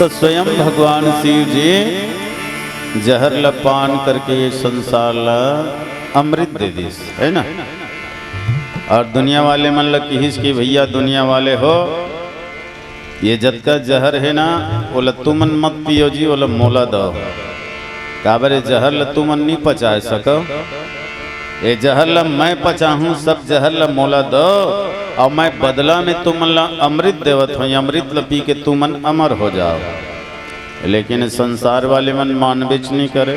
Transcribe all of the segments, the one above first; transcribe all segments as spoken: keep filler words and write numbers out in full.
तो स्वयं भगवान शिव जी जहर ल पान करके ये संसार ल अमृत दे दिस, है ना? और दुनिया वाले मन ल किहिस कि भैया, दुनिया वाले हो, ये जतका जहर हे ना, ओला तुमन मत पियो जी, ओला मोला दव। काबर, ये जहर ल तुमन नी पचाए सकव। ये जहर ल मैं पचाहूँ, सब जहर ल मोला दव, और मैं बदला में तुमन ल अमृत देवत हूँ, अमृत ल पी के तुमन अमर हो जाओ। लेकिन संसार वाले मन मानबेच नी करे,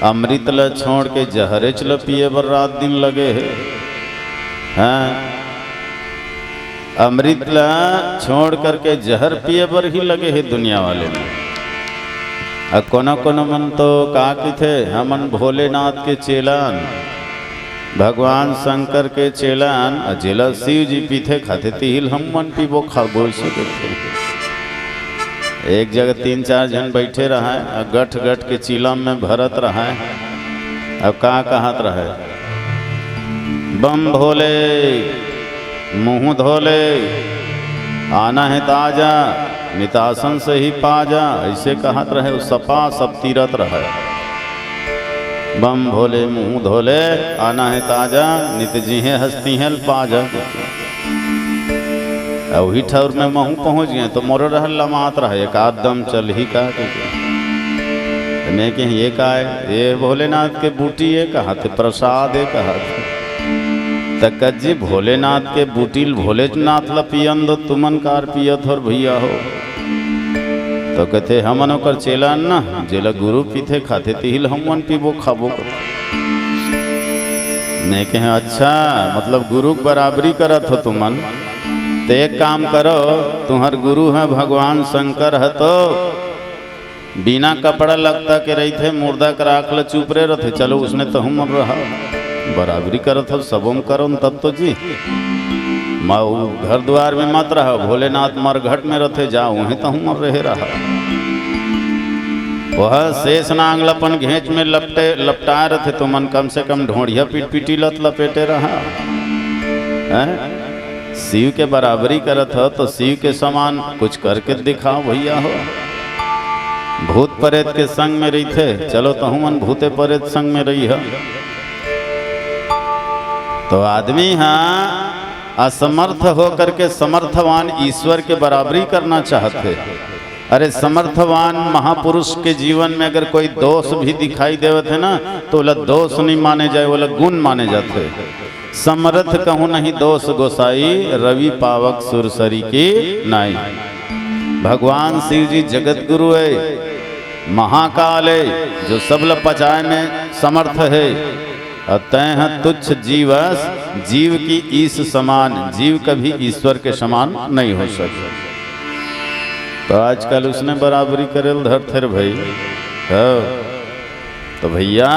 अमृत ल छोड़ के जहरेच ल पिए बर रात दिन लगे हे। हाँ, अमृत ल छोड़ करके जहर पिए बर ही लगे हे दुनिया वाले मन। अ कोनो कोनो मन तो का किथे, हमन भोलेनाथ के चेला अन, भगवान शंकर के चेला अन, अ जेला शिव जी पीथे खाथे, तिहिल हमन पीबो खाबो, अइसे कहिथे। एक जगह तीन चार झन बइठे रहय, अ गठ गठ के चिलम में भरत रहय। अब का कहत रहय, बम भोले, मुंह धो ले, आना हे ताजा, नितासन से ही पा जा, अइसे कहत रहय। उ सपा सप तीरत रहय, बम भोले, मुंह धो ले, आना हे ताजा, नित जिहे हस्ती हेल पा जा। अउ उही ठउर में महूं पहुंच गेंव, तो मोरो रहल लमात रहय, एक आध दम चलही का कहिके। त मैं कहेंव, ये का ए? ये भोलेनाथ के बूटी ए कहत हे, प्रसाद ए कहत हे। त कज्जी भोलेनाथ के बूटी ल भोलेनाथ ल पियन दो, तुमन कार पियत हो भैया हो। तो कथे, हमन ओकर चेला अन ना, जेला गुरु पीथे खाथे, तिहिल हमन पीबो खाबो। मैं कहेंव, अच्छा, मतलब गुरु के बराबरी करत हो तुमन, त एक काम करो, तुम्हर गुरु ह भगवान शंकर ह तो बिना कपड़ा लत्ता के रहिथे, मुर्दा के राख ल चुपरे रथे, चलो उसने तहूं मन रहा, बराबरी करत हो, सबो म करो न तब तो जी। मऊ घर दुआर में मत रहा, भोलेनाथ मरघट में रथे, जा उहें तहूं मन रहे रहा। वह शेष नांग ल अपन घेंच में लपटे, लपटाए रथे, तुमन कम से कम ढोंढ़िया पिटपिटी लत लपेटे रहा। हैं? शिव के बराबरी करत हो तो शिव के समान कुछ करके दिखाओ भैया हो। भूत प्रेत के संग में रहिथे, चलो तहूं मन भूते प्रेत संग में रहिहा। तो आदमी हा असमर्थ होकर के समर्थवान ईश्वर के बराबरी करना चाहत हे। अरे, समर्थवान महापुरुष के जीवन में अगर कोई दोष भी दिखाई देवत हे ना, तो ओला दोष नहीं माने जाए, ओला गुण माने जाथे। समरथ कहूं नहीं दोष गोसाई, रवि पावक सुर सरी की नाई। भगवान शिव जी जगत गुरु हे, महाकाल हे, जो सब ल पचाए में समर्थ हे। अउ तैं ह तुच्छ जीव अस, जीव की ईश समान, जीव कभी ईश्वर के समान नहीं हो सके। तो आजकल उसने बराबरी करे ल धरथे रे भई। हव। तो भैया,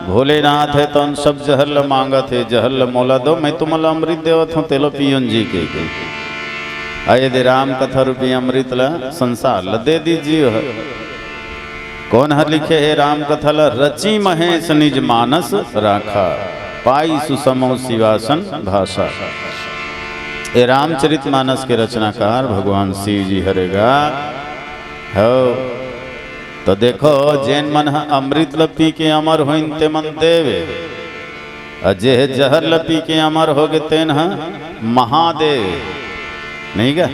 भोलेनाथ हे तो उन सब जहर ल मांगत हे, जहर ल मोला दो, मैं तुमन ल अमृत देवत हूं, तेला पियन जी कहिके। अ ये दे राम कथा रूपी अमृत ल संसार ल दे दीजिए। कोन हर लिखे हे राम कथा ल? रचि महेश निज मानस राखा, पाई सुसमौ सिवासन भाषा। ए रामचरित मानस के रचनाकार भगवान शिव जी हरे गा। हव, तो देखो, जेन मन ह अमृत ल पी के अमर होइन ते मन देव ए, अउ जे ह जहर ल पी के अमर होगे तेन ह महादेव ए। नहीं गा?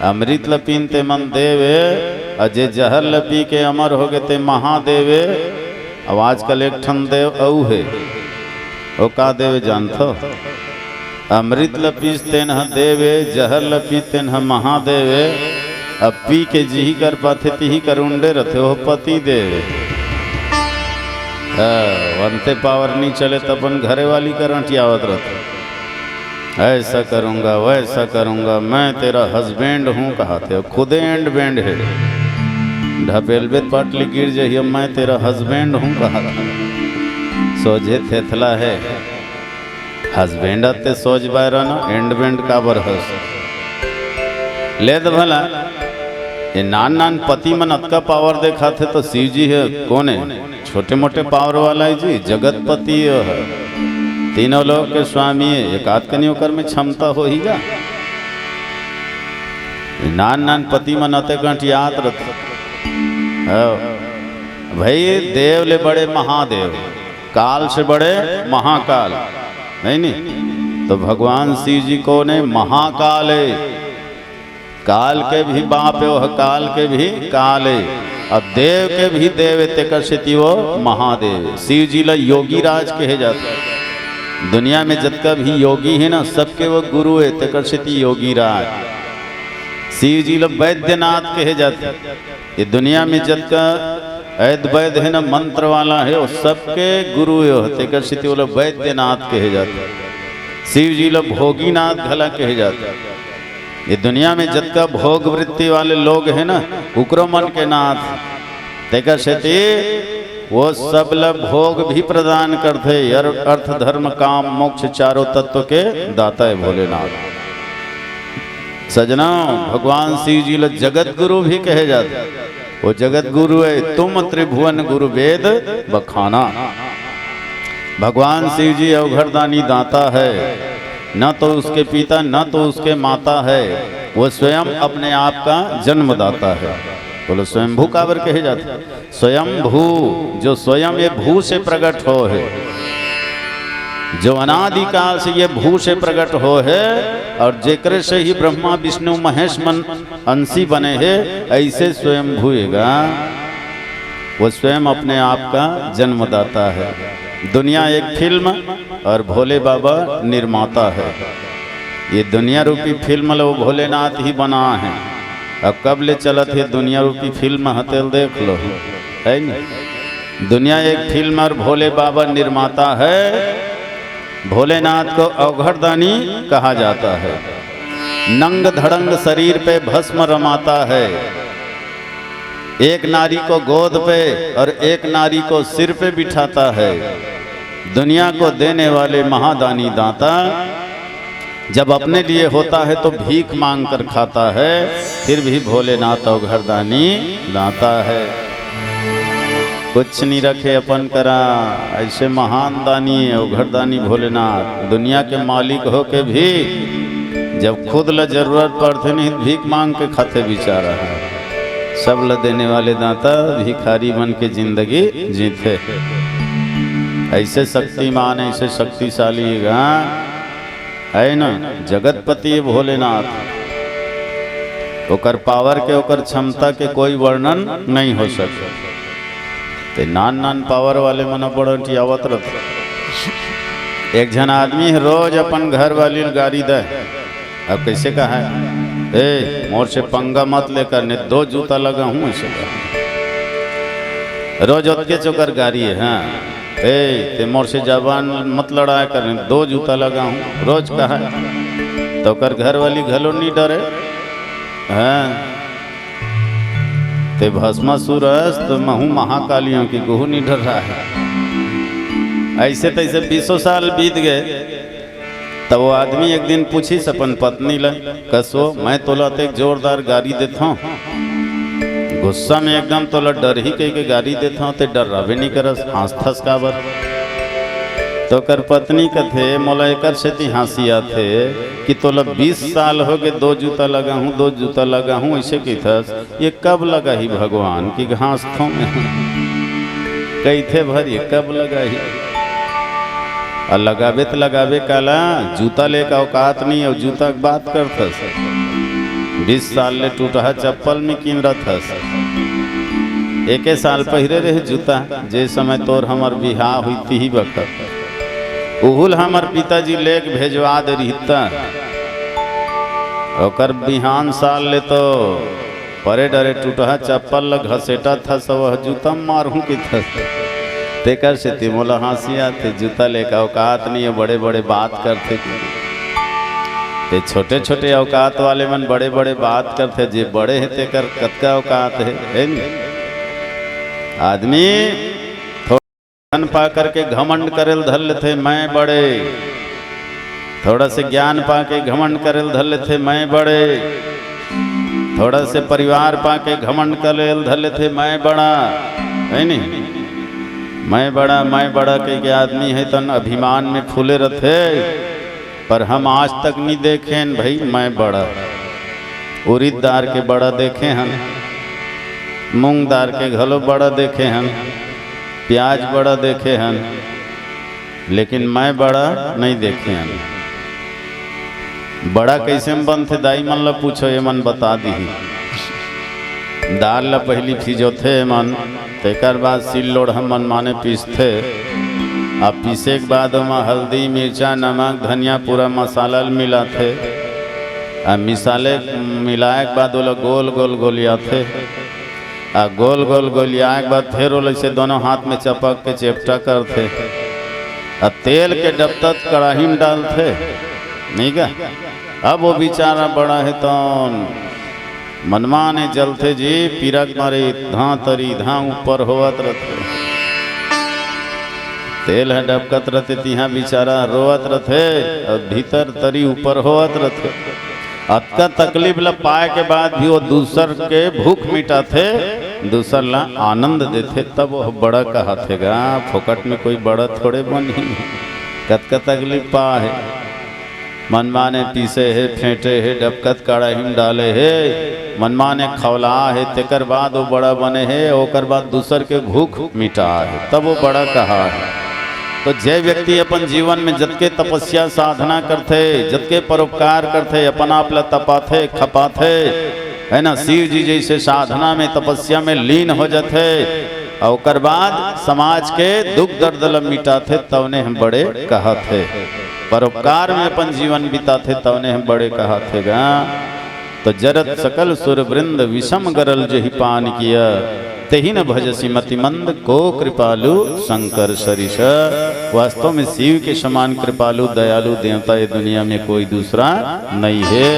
अमृत ल पीन ते मन देव ए, अउ जे जहर ल पी के अमर होगे ते महादेव ए। अब आजकल एक ठन देव अउ हे, ओ का देव ए जानथो? अमृत ल पीस तेन ह देव ए, जहर ल पीस तेन ह महादेव ए। अब पी के जिही कर पाथे तिही कर उंडे रथे, ओह पति देव ए। हाँ, वनते पावर नी चले त अपन घरे वाली कर अंटियावत रथे। ऐसा करूंगा, वैसा करूंगा, मैं तेरा हस्बैंड हूँ कहाथे, खुदे एंड बैंड हे। ढपेलबे त पाटली गिर जही, मैं तेरा हस्बैंड हूँ कहाथे। सोझे थेथला हे। हस्बैंड अते सोच बाय रहना, एंड बैंड काबर हस? ले त भला, ए नान नान पति मन अतका पावर देखाथे तो शिव जी हे कोन ए? छोटे मोटे पावर वाला हे जी, जगतपति हे। तीनों लोक के स्वामी हे, एक आध कनी ओकर में क्षमता होही गा। नान नान पति मन अतेक अंटियात रथे। हव। भाई, देव ले बड़े महादेव, काल से बड़े महाकाल, नहीं नहीं? तो भगवान शिव जी कोन हे? महाकाल हे। काल के भी बाप हे, वह काल के भी काल हे, अउ देव के भी देव हे, तेकर सेती वो महादेव हे। शिव जी ला योगीराज कहे जाथे। दुनिया में जतका भी योगी हे ना, सबके वो गुरु हे, तेकर सेती योगीराज। शिव जी ला वैद्यनाथ कहे जाथे। ये दुनिया में जतका ऐद वैद हे ना, मंत्र वाला हे, वो सबके गुरु हे, तेकर सेती वो ला वैद्यनाथ कहे जाथे। शिव जी ला भोगीनाथ घला कहे जाथे। ये दुनिया में जतका भोग वृत्ति वाले लोग हे ना, उकरो मन के नाथ। तेकर सेती वो सब ल भोग भी प्रदान करथे। अर-, अर्थ, धर्म, काम, मोक्ष चारों तत्व के दाता हे भोलेनाथ। सजना, भगवान शिव जी ल जगत गुरु भी कहे जाथे। वो जगत गुरु हे, तुम त्रिभुवन गुरु वेद बखाना। भगवान शिव जी अवघड़दानी दाता हे, न तो उसके पिता, न तो उसके माता हे, वो स्वयं अपने आप का जन्मदाता हे। बोलो, स्वयंभू काबर कहे जाथे? स्वयंभू, जो स्वयं ये भू से प्रकट हो हे, जो अनादिकाल से ये भू से प्रकट हो हे, अउ जेकरे से ही ब्रह्मा, विष्णु, महेश मन अंशी बने हे, अइसे स्वयंभू हे गा। वो स्वयं अपने आप का जन्मदाता हे। दुनिया एक फिल्म अउ भोले बाबा निर्माता हे। ये दुनिया रूपी फिल्म ल वो भोलेनाथ ही बनाए हे। अब कब ले चलत हे दुनिया रूपी फिल्म ह, तेला देख लो, हे न? दुनिया एक फिल्म अउ भोले बाबा निर्माता हे। भोलेनाथ को अवघड़दानी कहा जाता हे। नंग धड़ंग शरीर पे भस्म रमाता हे। एक नारी को गोद पे अउ एक नारी को सिर पे बिठाता हे। दुनिया को देने वाले महादानी दाता, जब अपने लिए होता हे तो भीख मांग कर खाता हे, फिर भी भोलेनाथ अवघड़दानी दाता हे। कुछ नहीं रखे अपन करा, अइसे महान दानी हे अवघड़दानी भोलेनाथ। दुनिया के मालिक होके भी जब खुद ल जरूरत पड़थे नहीं, भीख मांग के खाथे बिचारा। सब ल देने वाले दाता भिखारी बन के जिंदगी जीथे। अइसे शक्तिमान, अइसे शक्तिशाली हे गा, हे न, जगतपति भोलेनाथ। ओकर पावर के, ओकर क्षमता के कोई वर्णन नहीं हो सकता। ते नान नान पावर वाले मन बड़ अंटियावत रथे। एक झन आदमी हे, रोज अपन घर वाली ल गारी दे। अब कइसे कहे, "ए, मोर से पंगा मत लेकर, नहीं दो जूता लगाहूं," अइसे कहे। रोज ओतके चोकर गारी हे, हाँ। "ए, ते मोर से जबान मत लड़ाए कर, नहीं दो जूता लगाहूं," रोज कहे। तो ओकर घर वाली घलो नहीं डरे, हाँ। "ते भस्मासुर अस, तो महूं महाकाली हों कि कोहू नहीं डर रहा है।" अइसे तइसे बीसों साल बीत गए। तब वो आदमी एक दिन पूछिस अपन पत्नी ल, "कस वो, मैं तोला अतेक जोरदार गारी देथंव, गुस्सा में एकदम तोला डरही कहिके गारी देथंव, ते डर्राबे नहीं करस, हाँसथस काबर?" तो ओकर पत्नी कथे, "मोला एकर सेती हाँसी आथे कि तोला बीस साल होगे, दो जूता लगाहूं, दो जूता लगाहूं, अइसे कहिथस, ये कब लगाही भगवान कि घास थों में?" कहिथे भर ये कब लगाही? अउ लगाबे त लगाबे काला, जूता लेके औकात नहीं, अउ जूता के बात करथस। बीस साल ले टूटहा चप्पल में किंदरत हस। एके साल पहिरे रहे जूता, जे समय तोर हमर बिहाव हुई तिही बखत। उहू ल हमर पिताजी लेके भेजवा दे रिहिस त। ओकर बिहान साल ले तो परे डरे टूटहा चप्पल ल घसेटत हस, वह जूता म मारहूं कहिथस। तेकर सेती मोला हाँसी आथे, जूता लेके औकात नहीं हे, बड़े-बड़े बात करथे। ते छोटे-छोटे औकात वाले मन बड़े-बड़े बात करथे, जे बड़े हे तेकर कतका औकात हे, हे नी? आदमी ज्ञान पा करके घमंड करे ल धर लेथे, मैं बड़े। थोड़ा से ज्ञान पा के घमंड करे ल धर लेथे, मैं बड़े। थोड़ा से परिवार पा के घमंड करे ल धर लेथे, मैं बड़ा। हे नहीं? मैं बड़ा, मैं बड़ा कहिके आदमी हे तन अभिमान में फूले रथे। पर हम आज तक नहीं देखेन भाई, मैं बड़ा। उरिद दार के बड़ा देखे हन, मूंग दार के घलो बड़ा देखे हन, प्याज बड़ा देखे हन, लेकिन मैं बड़ा नहीं देखे हन। बड़ा कइसे म बनथे, दाई मन ल पूछो, ये मन बता दिही। दार ल पहिली फिजोथे मन, तेकर बाद सिल लोढ़ा मन माने पीसथे। अब पीसे के बाद ओमा हल्दी, मिर्चा, नमक, धनिया, पूरा मसाला ल मिलाथे। अब मिसाले, मिलाए के बाद ओला गोल गोल गोलियाथे। आ गोल गोल गोलियाए के बाद फेर ओला अइसे दोनों हाथ में चपक के चेपटा करथे। आ तेल के डबकत कड़ाही में डालथे, नहीं का? अब वो बेचारा बड़ा हे तौन मनमाने जलथे जी, पीरा के मारे धां तरी धां ऊपर होवत रथे। तेल ह डबकत रथे, तिहां बेचारा रोवत रथे, अउ भीतर तरी ऊपर होवत रथे। अतका तकलीफ ल पाए के बाद भी वो दूसर के भूख मिटाथे, दूसर ल आनंद देथे, तब वो बड़ा कहाथे गा। फोकट में कोई बड़ा थोड़े बनही। कतका तकलीफ पाए हे। मनमाने पीसे हे, फेंटे हे, डबकत कड़ाही में डाले हे, मनमाने खौला हे, तेकर बाद वो बड़ा बने हे, ओकर बाद दूसर के भूख मिटा हे, तब वो बड़ा कहा हे। तो जे व्यक्ति अपन जीवन में जतके तपस्या साधना करथे, जतके परोपकार करथे, अपन आप ल तपाथे, खपाथे, है ना, शिव जी जैसे साधना में, तपस्या में लीन हो जाथे, अउ ओकर बाद समाज के दुख दर्द ल मिटाथे, तवने हम बड़े कहाथे। परोपकार में अपन जीवन बिताथे, तवने हम बड़े कहाथे गा। तो जरत सकल सुर वृंद विषम गरल जेहि पान किया, तेहि न भजसि मतिमंद को कृपालु शंकर सरिस। वास्तव में शिव के समान कृपालु दयालु देवता ये दुनिया में कोई दूसरा नहीं है।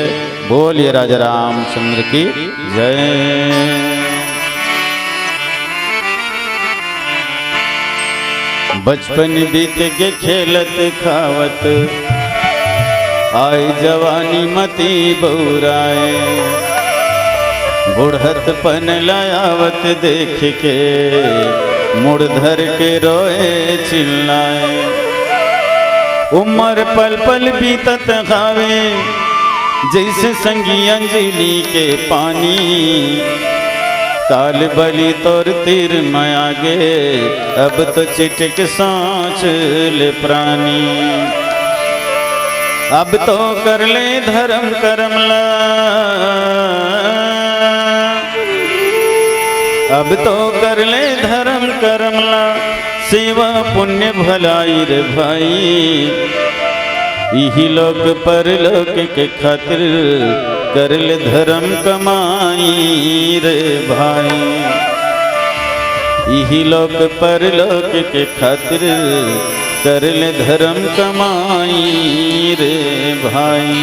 बोलिए राजा रामचंद्र की जय। बचपन बीत गे खेलत खावत, आए जवानी मती बउराए। बुढ़त पन ल आवत देख के, मुड़ धर के रोए चिल्लाए। उमर पल पल बीतत हावे, जैसे संगी अंजलि के पानी। काल बलि तोर तीर म आगे, अब तो चिटक साँच ले प्राणी। अब तो कर ले धर्म करम ला, अब तो कर ले धर्म करम ला, सेवा पुण्य भलाई रे भाई। इही लोक परलोक के खातिर कर ले धर्म कमाई रे भाई। इही लोक परलोक के खातिर कर ले धर्म कमाई रे भाई।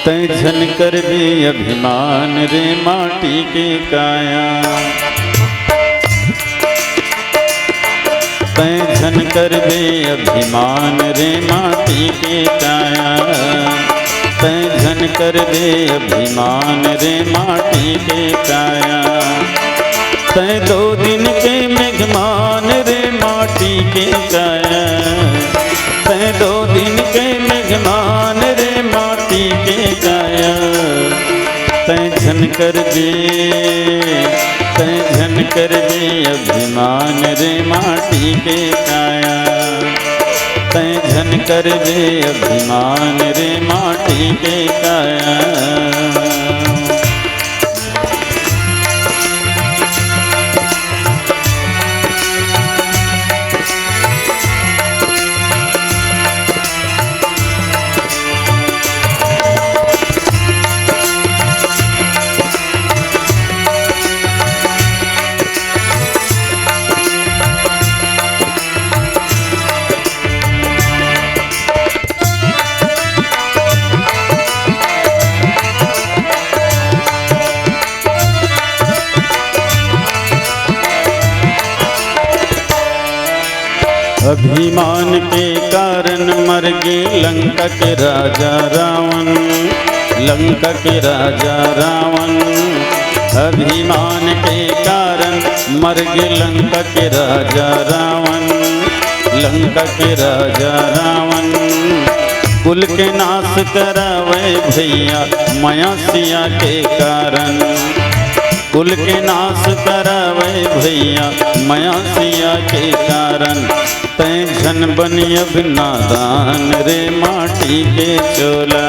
तैं झन करबे अभिमान रे माटी के काया। तैं झन करबे अभिमान रे माटी के काया। तैं झन करबे अभिमान रे माटी के काया। तैं दो दिन के मेहमान रे माटी के काया। तैं दो दिन के मेहमान रे माटी के काया। तैं झन करबे, तैं झन करबे अभिमान रे माटी के काया। तैं झन करबे अभिमान रे माटी के काया। अभिमान के कारण मर गे लंका के राजा रावण, लंका के राजा रावण। अभिमान के कारण मर गे लंका के राजा रावण, लंका के राजा रावण। कुल के नाश करावे भैया मया सिया के कारण, कुल के नाश करावे भैया मया सिया के कारण। तैं झन बन अब नादान रे माटी के चोला,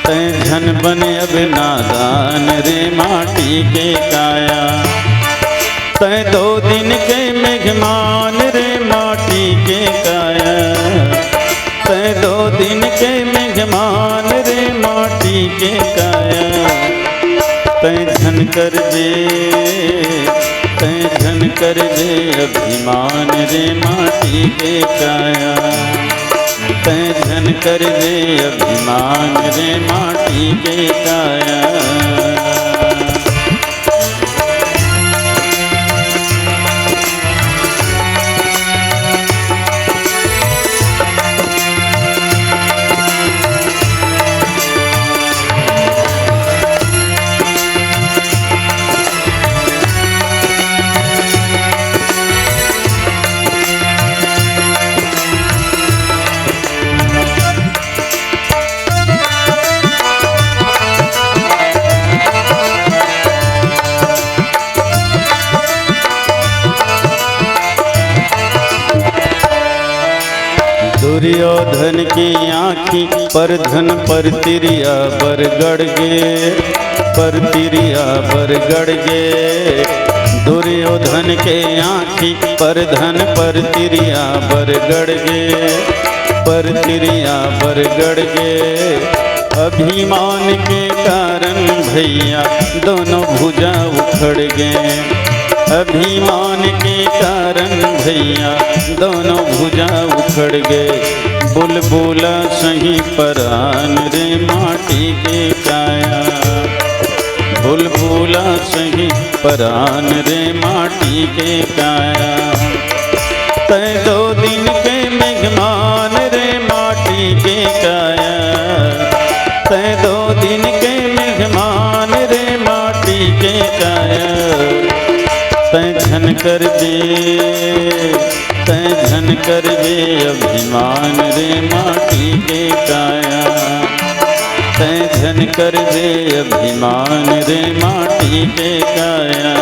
तैं झन बन अब नादान रे माटी के काया। तैं दो दिन के मेहमान रे माटी के काया, तैं दो दिन के मेहमान रे माटी के काया। तैं झन करबे, तैं झन करबे अभिमान रे माटी के काया, तैं झन करबे अभिमान रे माटी के काया। दुर्योधन की आँखी पर धन पर तिरिया बर गड़ गे, पर तिरिया बर गड़ गे। दुर्योधन के आँखी पर धन पर तिरिया बर गड़ गे, पर तिरिया बर गड़ गे। अभिमान के कारण भैया दोनों भुजा उखड़ गे, अभिमान के कारण भैया दोनों भुजा उखड़ गे। बुलबुला सही परान रे माटी के काया, बुलबुला सही परान रे माटी के काया। तैं दो दिन के मेहमान रे माटी के काया, तैं दो दिन के मेहमान रे माटी के काया। तैं झन करबे, तैं झन करबे अभिमान रे माटी के काया, तैं झन करबे अभिमान रे माटी के काया।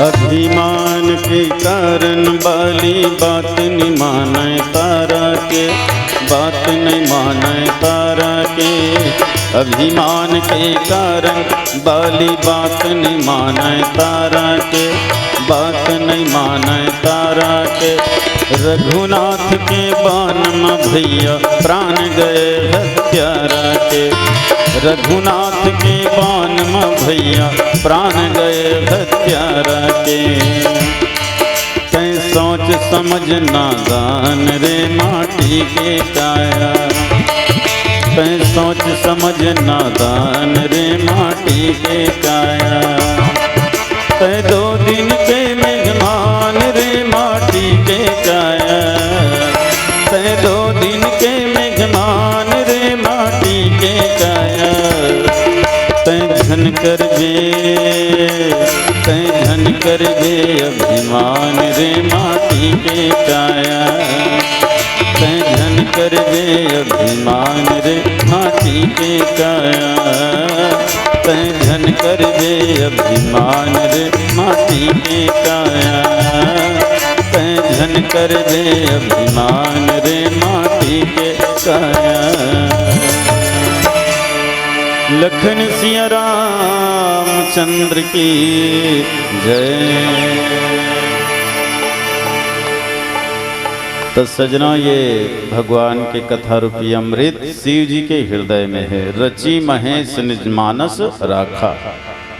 अभिमान के कारण बाली बात नि माने तारा के, बात नि माने तारा के। अभिमान के कारण बाली बात नि माने तारा के, बात नि माने तारा के। रघुनाथ के बान म भैया प्राण गए हत्यारा के, रघुनाथ के बान म भैया प्राण गए हत्यारा के। तैं सोच समझ नादान रे माटी के काया, तैं सोच समझ नादान रे माटी के काया। तैं दो दिन के मेहमान रे माटी के काया, तैं दो दिन के मेहमान रे माटी के काया। तैं झन करबे, तैं झन करबे अभिमान रे माटी के काया, तैं झन करबे अभिमान रे माटी के काया, तैं झन करबे अभिमान रे माटी के काया, तैं झन करबे अभिमान रे माटी के काया। लखन सिया रामचंद्र की जय। तो सजना, ये भगवान के कथा रूपी अमृत शिव जी के हृदय में है। रची महेश निज मानस राखा।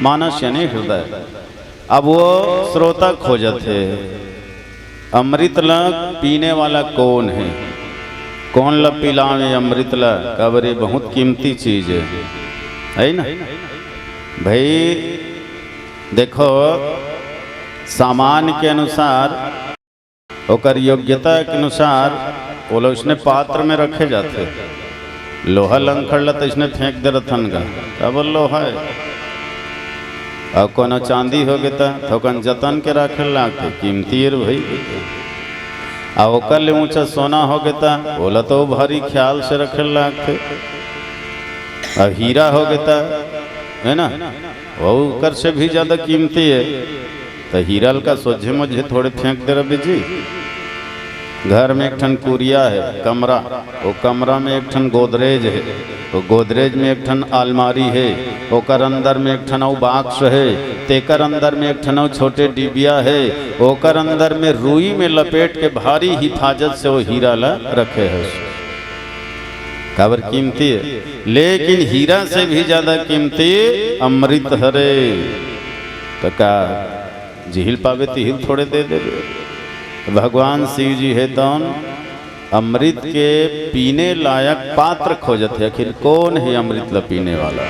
मानस यानी हृदय। अब वो श्रोता खोजत हे, अमृत ला पीने वाला कौन हे? कौन ला पिलावे अमृत ला? काबर ये बहुत कीमती चीज हे, है ना भाई? देखो, सामान के अनुसार, ओकर योग्यता के अनुसार ओला उसने पात्र में रखे जाथे। लोहा लंखड़ ला तो इसने फेंक दे रथन गा, काबर लोहा हे। अउ कोनो चांदी होगे त थोकन जतन के राखे लागथे, कीमती एर भाई। अउ ओकर ले ऊंचा सोना होगे त ओला तो भारी ख्याल से रखे लागथे। अउ हीरा होगे त, है ना, वो ओकर से भी ज्यादा कीमती हे। त हीरा ल का सोझे मोझे थोड़े फेंक दे रबे जी। घर में एक ठन कुरिया हे, कमरा, वो कमरा में एक ठन गोदरेज हे, वो गोदरेज में एक ठन अलमारी हे, ओकर अंदर में एक ठन अउ बाक्स हे, तेकर अंदर में एक ठन अउ छोटे डिबिया हे, ओकर अंदर में रुई में लपेट के भारी हिफाजत से वो हीरा ला रखे हे। काबर कीमती हे, लेकिन हीरा से भी ज्यादा कीमती अमृत हरे। त का जिहिल पाबे तिहिल थोड़े दे देबे। भगवान शिव जी हे तौन अमृत के पीने लायक पात्र खोजत हे। आखिर कौन हे अमृत ला पीने वाला?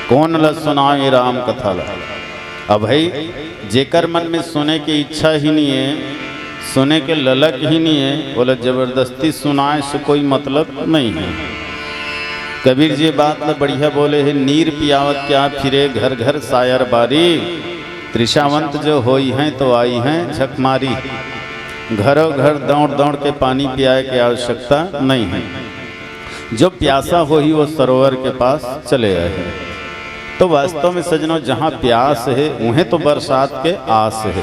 कौन ला सुनावे राम कथा ला? अब भाई, जेकर मन में सुने के इच्छा ही नहीं हे, सुने के ललक ही नहीं हे, ओला जबरदस्ती सुनाए से कोई मतलब नहीं हे। कबीर जी बात ला बढ़िया बोले हे, "नीर पियावत क्या फिरे घर घर सायर बारी, तृषावंत जो होई हैं तो आई हैं झकमारी।" घरों घर दौड़ दौड़ के पानी पियाए के आवश्यकता नहीं हे। जो प्यासा होही वो सरोवर के पास चले आए। तो वास्तव में सजनो, जहाँ प्यास हे उहें तो बरसात के आस हे,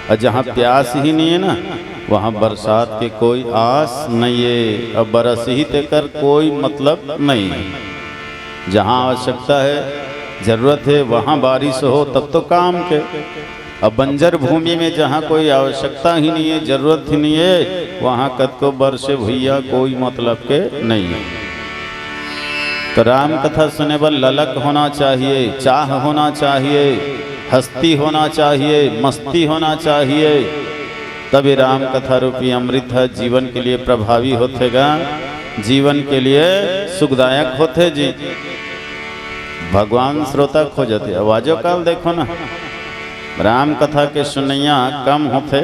अउ जहाँ प्यास ही नहीं हे ना, वहाँ बरसात के कोई आस नहीं हे, अउ बरसही तेकर कोई मतलब नहीं हे। जहाँ आवश्यकता हे, जरूरत हे, वहाँ बारिश हो तब तो काम के। अब बंजर भूमि में जहाँ कोई आवश्यकता ही नहीं हे, जरूरत ही नहीं हे, वहाँ कतको बरसे भैया कोई मतलब के नहीं हे। तो राम कथा सुने बर ललक होना चाहिए, चाह होना चाहिए, हस्ती होना चाहिए, मस्ती होना चाहिए, तब ये राम कथा रूपी अमृत ह जीवन के लिए प्रभावी होथे गा, जीवन के लिए सुखदायक होथे जी। भगवान श्रोता खोजत हे। अब आजो काल देखो ना, राम कथा के सुनैया कम होथे,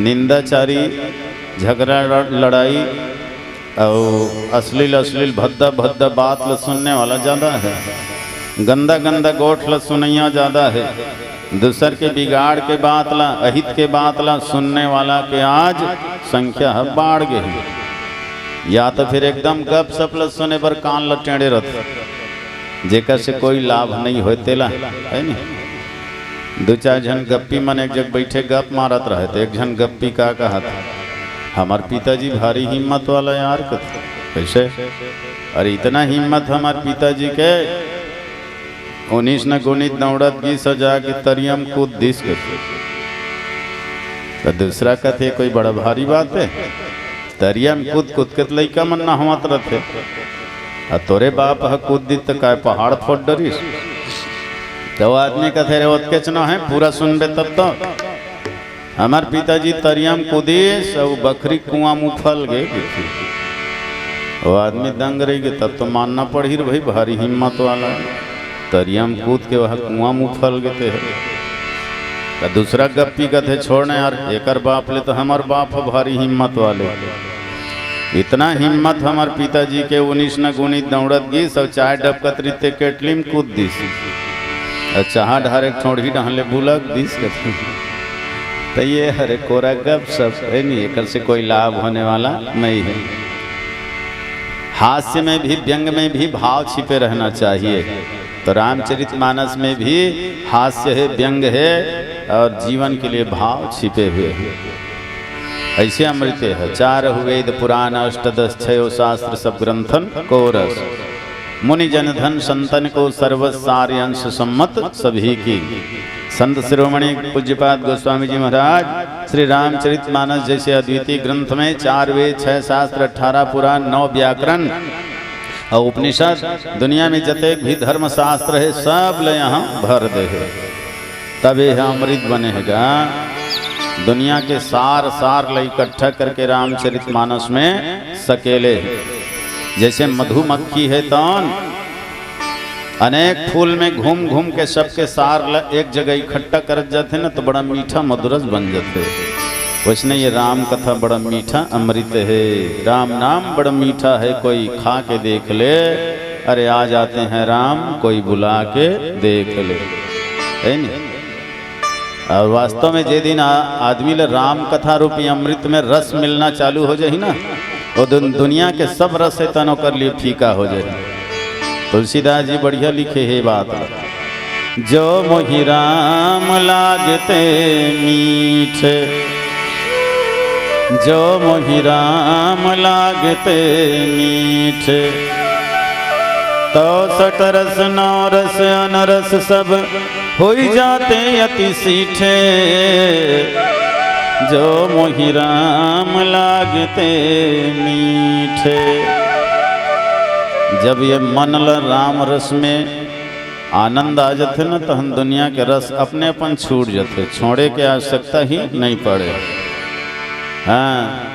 निंदाचारी, झगड़ा लड़-, लड़ाई अउ अश्लील अश्लील भद्दा भद्दा बात ल सुनने वाला ज्यादा हे, गंदा गंदा गोठ ल सुनैया ज्यादा हे, दूसर के बिगाड़ के बात ला, अहित के बात ला सुनने वाला के आज संख्या ह बाढ़ गे हे। या तो फिर एकदम गप सप ल सुने बर कान ल टेढ़े रथे, जेकर से कोई लाभ नहीं होय तेला, हे नहीं? दू चार झन गप्पी मन एक जग बैठे गप मारत रहे, तो एक झन गप्पी का कहत, "हमार पिताजी भारी हिम्मत वाला यार," कथे। "कैसे?" "अरे, इतना हिम्मत हमार पिताजी के, उन्नीस न गुणित दौड़त गिस अउ जाके तरिया म कूद दिस," कथे। तो दूसरा कथे, "कोई बड़ा भारी बात हे?" तरिया म कूद कूद के त लइका मन नहवत रथे। आ तोरे बाप ह कूद दिस त काय पहाड़ फोड़ डरिस? त वो आदमी कथे, "रे, ओतकेच न हे, पूरा सुनबे तब तो। हमर पिताजी तरिया म कूदिस, अउ बखरी कुआं म उफल गे," कथे। वो आदमी दंग रहि गे, तब तो मानना पड़ही रे भाई, भारी हिम्मत वाला। तरिया म कूद के वह कुआं म उफल गे ते हे। त दूसरा गप्पी कथे, "छोड़ ना यार, एकर बाप ले तो हमर बाप ह भारी हिम्मत वाले। इतना हिम्मत हमर पिताजी के, उन्नीस न गुणित दौड़त गिस अउ चाय डबकत रिते केटली म कूद दिस। अउ चाहा डारेक ठोड़ही डहन ले बुलक दिस," कथे। त ये हरे कोरा गप सप हे नहीं, एकर से कोई लाभ होने वाला नहीं हे। हास्य में भी, व्यंग में भी भाव छिपे रहना चाहिए। तो रामचरितमानस में भी हास्य हे, व्यंग हे और जीवन के लिए भाव छिपे हुए हैं। ऐसे अमृत हे, चार वेद पुराण अष्टदश छयो शास्त्र सब ग्रंथन को रस। मुनि जन धन संतन को सर्व सार अंश सम्मत सभी की। संत शिरोमणि पूज्यपाद गोस्वामी जी महाराज श्री रामचरितमानस जैसे अद्वितीय ग्रंथ में चार वेद, छह शास्त्र, अठारह पुराण, नौ व्याकरण, अउ उपनिषद, दुनिया में जतेक भी धर्मशास्त्र हे, सब ल यहाँ भर दे हे। तब ये अमृत बने हे गा। दुनिया के सार, सार ल इकट्ठा करके रामचरितमानस में सकेले हे। जैसे मधुमक्खी हे तौन अनेक फूल में घूम घूम के सबके सार ल एक जगह इकट्ठा करत जाथे न, तो बड़ा मीठा मधुरस बन जाथे। वैसने ये राम कथा बड़ा मीठा अमृत हे। राम नाम बड़ा मीठा हे, कोई खा के देख ले। अरे आ जाते हैं राम, कोई बुला के देख ले, हे नी? अउ वास्तव में जे दिन आ-, आदमी ल राम कथा रूपी अमृत में रस मिलना चालू हो जाही ना, वो दिन दुनिया के सब रस हे तन ओकर लिए फीका हो जाही। तुलसीदास जी बढ़िया लिखे हे बात ल, "जो मोहि राम लागते मीठ, जो मोहि राम लागते मीठ, तो सटरस नौरस अनरस सब होई जाते अति सीठे, जो मोहि राम लागते मीठे।" जब ये मन ल राम रस में आनंद आ जाथे न, तहन दुनिया के रस अपने अपन छूट जाथे, छोड़े के आवश्यकता ही नहीं पड़े। हाँ,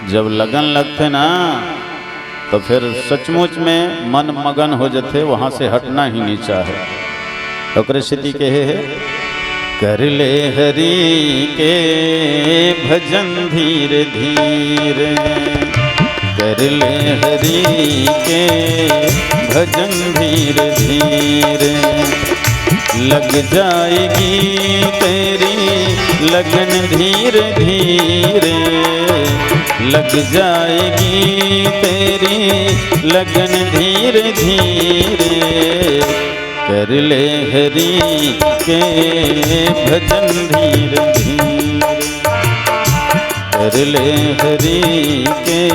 जब लगन लगथे ना, तो फिर सचमुच में मन मगन हो जथे, वहां से हटना ही नहीं चाहे। ओकरे सेती कहे हे, "कर ले हरि के भजन धीरे धीरे, कर ले हरि के भजन धीरे धीरे।" लग जाएगी तेरी लगन धीरे धीरे, लग जाएगी तेरी लगन धीरे धीरे। कर ले हरि के भजन धीरे धीरे, कर ले हरि के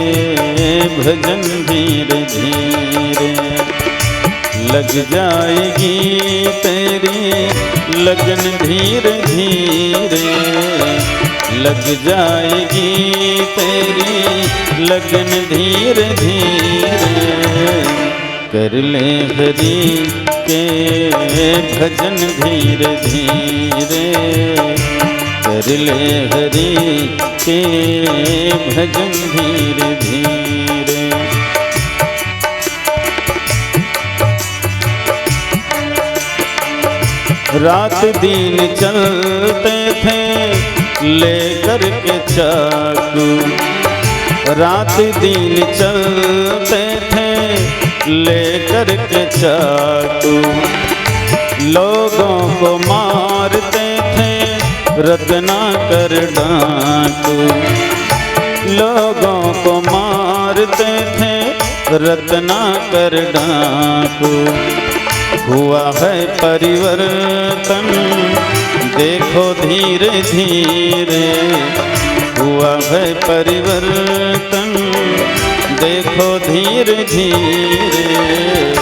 भजन धीरे धीरे। लग जाएगी तेरी लगन धीरे धीरे, लग जाएगी तेरी लगन धीरे धीरे। कर ले हरि के भजन धीरे धीरे, कर ले हरि के भजन धीरे धीरे। रात दिन चलते थे लेकर के चाकू, रात दिन चलते थे लेकर के चाकू, लोगों को मारते थे रत्नाकर डाकू, लोगों को मारते थे रत्नाकर डाकू। हुआ है परिवर्तन, देखो धीरे धीरे, हुआ है परिवर्तन, देखो धीरे धीरे।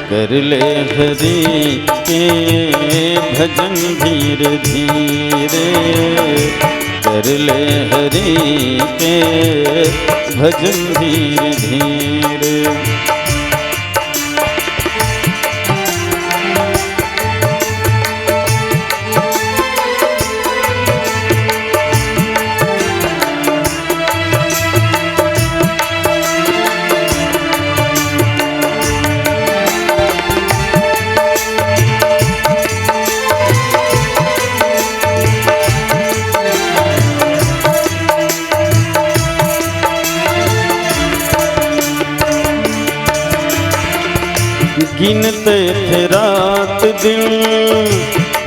कर ले हरि के भजन धीरे धीरे, कर ले हरि के भजन धीरे धीरे। गिनते थे रात दिन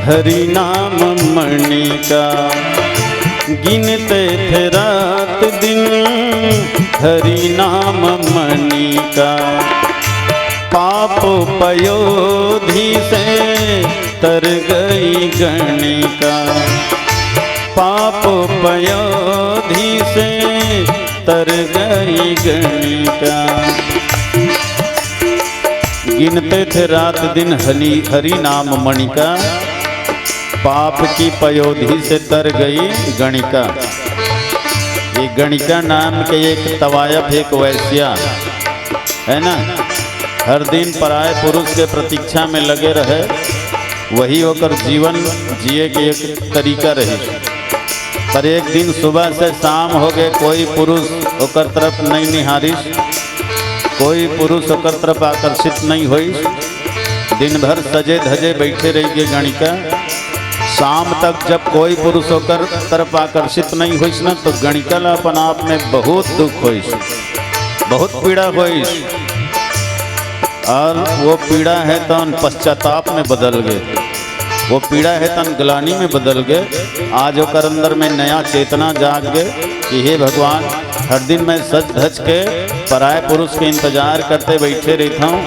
हरि नाम मणि का, गिनते थे रात दिन हरि नाम मणि का। पाप पयोधि से तर गई गणिका, पाप पयोधि से तर गई गणिका। गिनते थे रात दिन हरि, हरि नाम मणिका, पाप की पयोधि से तर गई गणिका। ये गणिका नाम के एक तवायफ, एक वैश्या है ना, हर दिन पराए पुरुष के प्रतीक्षा में लगे रहे, वही ओकर जीवन जिए के एक तरीका रहिस। पर एक दिन सुबह से शाम हो गए, कोई पुरुष ओकर तरफ नहीं निहारिस, कोई पुरुष ओकर तरफ आकर्षित नहीं होइस। दिन भर सजे धजे बैठे रह गए गणिका। शाम तक जब कोई पुरुष ओकर तरफ आकर्षित नहीं होइस ना, तो गणिका ला अपन आप में बहुत दुख होइस, बहुत पीड़ा होइस। और वो पीड़ा हे तन पश्चाताप में बदल गए, वो पीड़ा हे तन ग्लानि में बदल गए। आज ओकर अंदर में नया चेतना जाग गए कि हे भगवान, हर दिन मैं सज धज के पराए पुरुष के इंतजार करते बैठे रहता हूँ,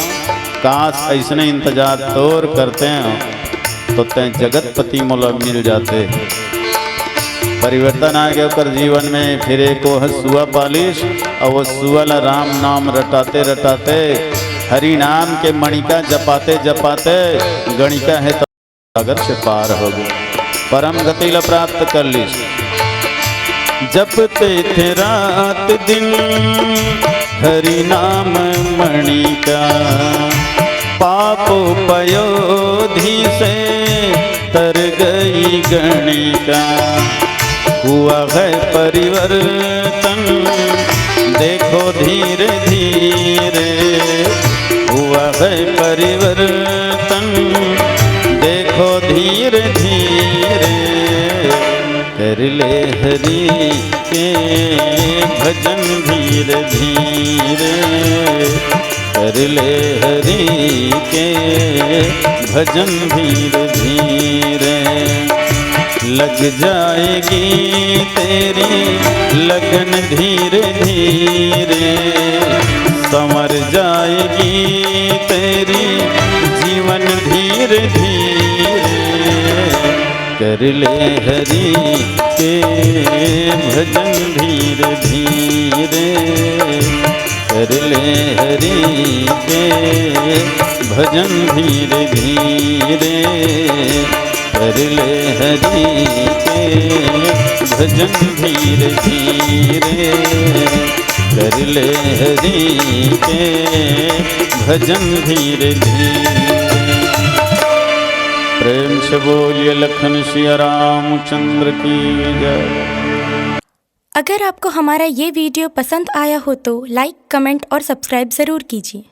काश ऐसने इंतजार तोर करते हैं तो तैं जगतपति मोला मिल जाते। परिवर्तन आ गया ओकर जीवन में। फिर एक वो सुआ पालिस, और वो सुआ ला राम नाम रटाते रटाते, हरि नाम के मणिका जपाते जपाते गणिका हे तो सागर से पार हो गए, परम गति ला प्राप्त कर लिस। जपते थे रात दिन हरि नाम मणिका, पाप पयोधि से तर गई गणिका। हुआ है परिवर्तन देखो धीरे धीरे, हुआ है परिवर्तन देखो धीरे धीरे। कर ले हरि के भजन धीरे धीरे, कर ले हरि के भजन धीरे धीरे। लग जाएगी तेरी लगन धीरे धीरे, संवर जाएगी तेरी जीवन धीरे धीरे। कर ले हरि के भजन धीरे धीरे, कर ले हरि के भजन धीरे धीरे, कर ले हरि के भजन धीरे धीरे, कर ले हरि के भजन धीरे धीरे। प्रेम से बोलिए लखन सिया रामचंद्र की जय। अगर आपको हमारा ये वीडियो पसंद आया हो तो लाइक, कमेंट और सब्सक्राइब ज़रूर कीजिए।